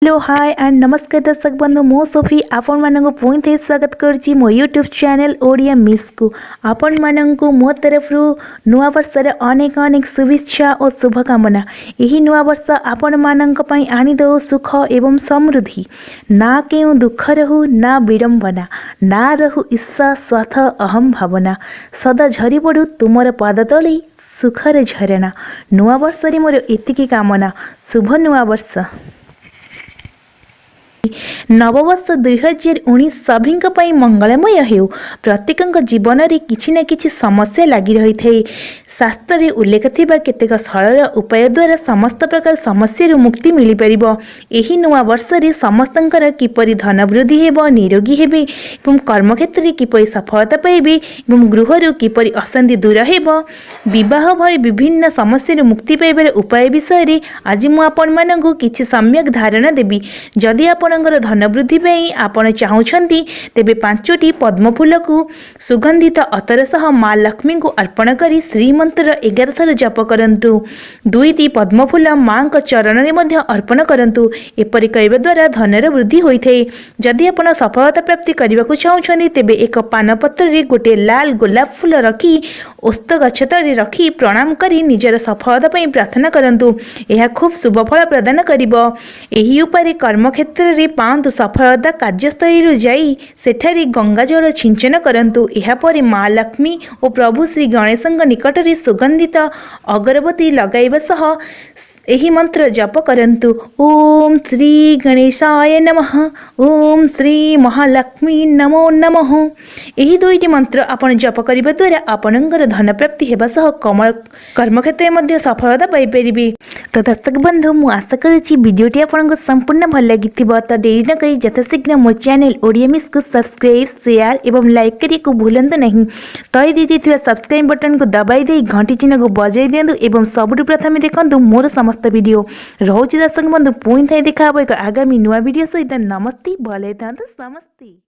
Hello, hi and ନମସ୍କାର ଦର୍ଶକ ବନ୍ଧୁ। ମୁଁ ସୋଫି ଆପଣମାନଙ୍କୁ ପୁଣି ଥରେ ସ୍ୱାଗତ କରୁଛି ମୋ ୟୁଟ୍ୟୁବ୍ ଚ୍ୟାନେଲ୍ ଓଡ଼ିଆ ମିସ୍କୁ। ଆପଣମାନଙ୍କୁ ମୋ ତରଫରୁ ନୂଆବର୍ଷର ଅନେକ ଅନେକ ଶୁଭେଚ୍ଛା ଓ ଶୁଭକାମନା। ଏହି ନୂଆବର୍ଷ ଆପଣମାନଙ୍କ ପାଇଁ ଆଣିଦେଉ ସୁଖ ଏବଂ ସମୃଦ୍ଧି। ନା କେଉଁ ଦୁଃଖ ରହୁ, ନା ବିଡ଼ମ୍ବନା, ନା ରହୁ ଈର୍ଷା, ସ୍ୱାର୍ଥ, ଅହମ୍ ଭାବନା। ସଦା ଝରି ପଡ଼ୁ ତୁମର ପାଦ ତଳେ ସୁଖର ଝରଣା। ନୂଆବର୍ଷରେ ମୋର ଏତିକି କାମନା। ଶୁଭ ନୂଆବର୍ଷ। ନବବର୍ଷ 2019 ସଭିଙ୍କ ପାଇଁ ମଙ୍ଗଳମୟ ହେଉ। ପ୍ରତ୍ୟେକଙ୍କ ଜୀବନରେ କିଛି ନା କିଛି ସମସ୍ୟା ଲାଗି ରହିଥାଏ। ଶାସ୍ତ୍ରରେ ଉଲ୍ଲେଖ ଥିବା କେତେକ ସରଳ ଉପାୟ ଦ୍ୱାରା ସମସ୍ତ ପ୍ରକାର ସମସ୍ୟାରୁ ମୁକ୍ତି ମିଳିପାରିବ। ଏହି ନୂଆ ବର୍ଷରେ ସମସ୍ତଙ୍କର କିପରି ଧନ ବୃଦ୍ଧି ହେବ, ନିରୋଗୀ ହେବେ ଏବଂ କର୍ମକ୍ଷେତ୍ରରେ କିପରି ସଫଳତା ପାଇବେ ଏବଂ ଗୃହରୁ କିପରି ଅଶାନ୍ତି ଦୂର ହେବ, ବିବାହ ଭଳି ବିଭିନ୍ନ ସମସ୍ୟାରୁ ମୁକ୍ତି ପାଇବାର ଉପାୟ ବିଷୟରେ ଆଜି ମୁଁ ଆପଣମାନଙ୍କୁ କିଛି ସମ୍ୟକ ଧାରଣା ଦେବି। ଯଦି ଆପଣଙ୍କର ଧନ ବୃଦ୍ଧି ପାଇଁ ଆପଣ ଚାହୁଁଛନ୍ତି, ତେବେ ପାଞ୍ଚଟି ପଦ୍ମଫୁଲକୁ ସୁଗନ୍ଧିତ ଅତର ସହ ମା ଲକ୍ଷ୍ମୀଙ୍କୁ ଅର୍ପଣ କରି ଶ୍ରୀମନ୍ତ୍ର 11 ଥର ଜପ କରନ୍ତୁ। ଦୁଇଟି ପଦ୍ମଫୁଲ ମାଙ୍କ ଚରଣରେ ମଧ୍ୟ ଅର୍ପଣ କରନ୍ତୁ। ଏପରି କରିବା ଦ୍ୱାରା ଧନର ବୃଦ୍ଧି ହୋଇଥାଏ। ଯଦି ଆପଣ ସଫଳତା ପ୍ରାପ୍ତି କରିବାକୁ ଚାହୁଁଛନ୍ତି, ତେବେ ଏକ ପାନପତ୍ରରେ ଗୋଟିଏ ଲାଲ ଗୋଲାପ ଫୁଲ ରଖି ଓସ୍ତ ଗଛ ତଳେ ରଖି ପ୍ରଣାମ କରି ନିଜର ସଫଳତା ପାଇଁ ପ୍ରାର୍ଥନା କରନ୍ତୁ। ଏହା ଖୁବ୍ ଶୁଭ ଫଳ ପ୍ରଦାନ କରିବ। ଏହି ଉପାୟରେ କର୍ମକ୍ଷେତ୍ରରେ ପାଆନ୍ତୁ ସଫଳତା। କାର୍ଯ୍ୟସ୍ଥଳୀରୁ ଯାଇ ସେଠାରେ ଗଙ୍ଗାଜଳ ଛିଞ୍ଚନ କରନ୍ତୁ। ଏହାପରେ ମା ଲକ୍ଷ୍ମୀ ଓ ପ୍ରଭୁ ଶ୍ରୀ ଗଣେଶଙ୍କ ନିକଟରେ ସୁଗନ୍ଧିତ ଅଗରବତୀ ଲଗାଇବା ସହ ଏହି ମନ୍ତ୍ର ଜପ କରନ୍ତୁ: ଓମ୍ ଶ୍ରୀ ଗଣେଶାୟ ନମଃ, ଓମ୍ ଶ୍ରୀ ମହାଲକ୍ଷ୍ମୀ ନମୋ ନମଃ। ଏହି ଦୁଇଟି ମନ୍ତ୍ର ଆପଣ ଜପ କରିବା ଦ୍ୱାରା ଆପଣଙ୍କର ଧନ ପ୍ରାପ୍ତି ହେବା ସହ କମଳ କର୍ମକ୍ଷେତ୍ରରେ ମଧ୍ୟ ସଫଳତା ପାଇପାରିବେ। ତ ଦର୍ଶକ ବନ୍ଧୁ, ମୁଁ ଆଶା କରୁଛି ଭିଡ଼ିଓଟି ଆପଣଙ୍କୁ ସମ୍ପୂର୍ଣ୍ଣ ଭଲ ଲାଗିଥିବ। ତ ଡେରି ନକରି ଯଥାଶୀଘ୍ର ମୋ ଚ୍ୟାନେଲ୍ ଓଡ଼ିଆ ମିସ୍କୁ ସବସ୍କ୍ରାଇବ୍, ସେୟାର ଏବଂ ଲାଇକ୍ କରିବାକୁ ଭୁଲନ୍ତୁ ନାହିଁ। ତଳେ ଦିଆଯାଇଥିବା ସବସ୍କ୍ରାଇବ୍ ବଟନକୁ ଦବାଇ ଦେଇ ଘଣ୍ଟି ଚିହ୍ନକୁ ବଜାଇ ଦିଅନ୍ତୁ ଏବଂ ସବୁଠୁ ପ୍ରଥମେ ଦେଖନ୍ତୁ ମୋର ସମସ୍ତ ଭିଡ଼ିଓ। ରହୁଛି ଦର୍ଶକ ବନ୍ଧୁ, ପୁଣି ଥରେ ଦେଖା ହେବ ଏକ ଆଗାମୀ ନୂଆ ଭିଡ଼ିଓ ସହିତ। ନମସ୍ତେ, ଭଲରେ ଥାନ୍ତୁ ସମସ୍ତେ।